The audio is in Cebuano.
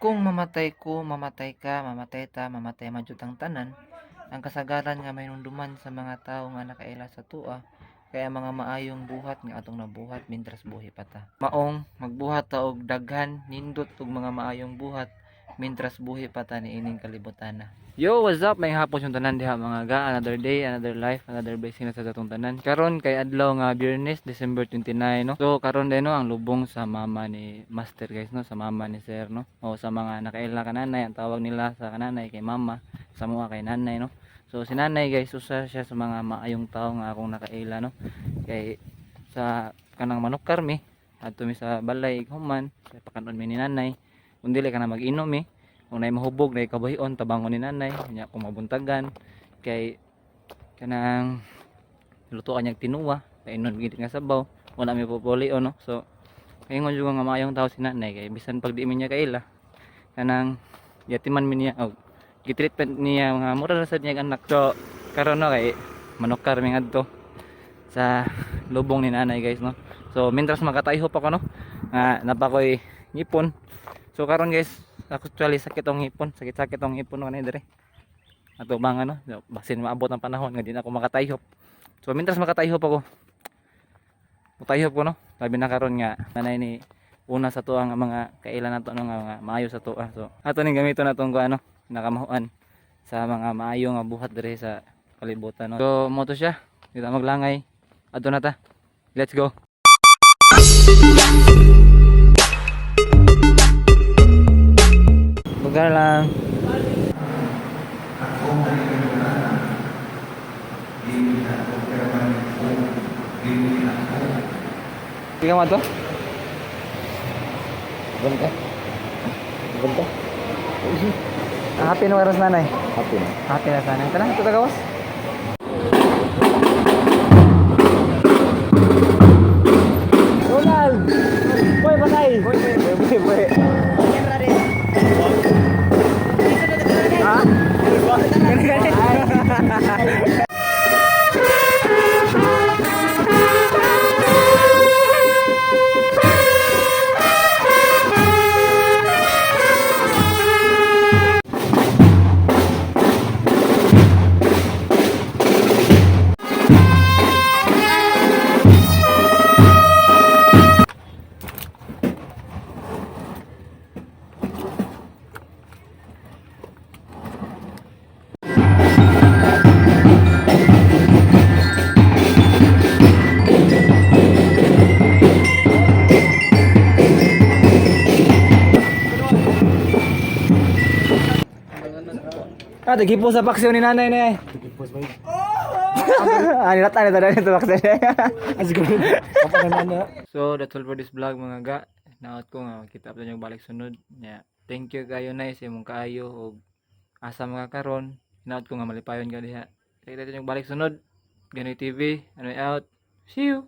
Kung mamatay ko, mamatay ka, mamatay ta, mamatay man jud ang tanan, ang kasagaran nga mahinumduman sa mga tawo nga nakaila sa atoa kay ang mga maayong buhat nga atong nabuhat mintras buhi pa ta. Maong magbuhat ta og daghan, nindot og mga maayong buhat mintras buhi pa ta niining kalibotana. Yo, what's up? May hapon yung tanan diha, mga ga. Another day, another life, another blessing na sa atong tanan. Karon kay adlaw nga Biyernes, December 29, no. So karon din, no, ang lubong sa mama ni Master, guys, no, sa mama ni Sir, no. O sa mga nakaila, kananay ang tawag nila sa kananay kay mama, sa mga kay nanay, no. So si nanay, guys, usa siya sa mga maayong tao nga akong nakaila, no. Kay sa kanang manukar mi adto mi sa balay human, pakanon mi ni nanay. Kung dili ka na mag-inom mi, kung naay mahubog, naay kabuhion, tabangon ni nanay nya. Kung mabuntagan kay kanang lutuan niyang tinuwa, kainon gid nga sabaw, wala mi pupuli, no. So ingon jud nga maayong tao si nanay kay bisan pag di mi niya kaila, kanang yatiman mi niya og gitreatment niya nga mura ra sad niya anak. So karon, no, kay manukar mi ngadto sa lubong ni nanay, guys, no. So mintras makatayhop ako, no, nga napakoy ngipon. So karon, guys, actually sakit ang ngipon, sakit-sakit ang ngipon, no, kanay dire ato bang ano, basin maabot ang panahon nga di na ako makatayhop. So mintras makatayhop ako, mutayhop ko, no, labi na karon nga nanay ni una sa tuang mga kailan nato, no, nga mga maayo sa tuwa. So ato ning gamiton natong ko ano nakamahuan sa mga maayo nga buhat diri sa kalibutan, no. So mo to siya, di ta maglangay, adto na ta, let's go. Lugar lang. Di ka to? Ganda. Ganda. Happy na oras, nanay. Happy na. Happy na sana. Tara, ito tagawas. Ronald! Boy, patay! Boy, boy, boy, boy. Ha? Gani, gani. Ah, taghipo sa paksiw ni nanay na eh. Tigipos ba yun? Ah, nilata na talaga ito paksiw. Kapag na. So, that's all for this vlog, mga ga. Naot ko nga kita pa yung balik sunod. Yeah. Thank you kayo, nay, sa imong kaayo og asa mga karon. Naot ko nga malipayon ka diha. Kita yung balik sunod. Ganoy TV, ano out. See you.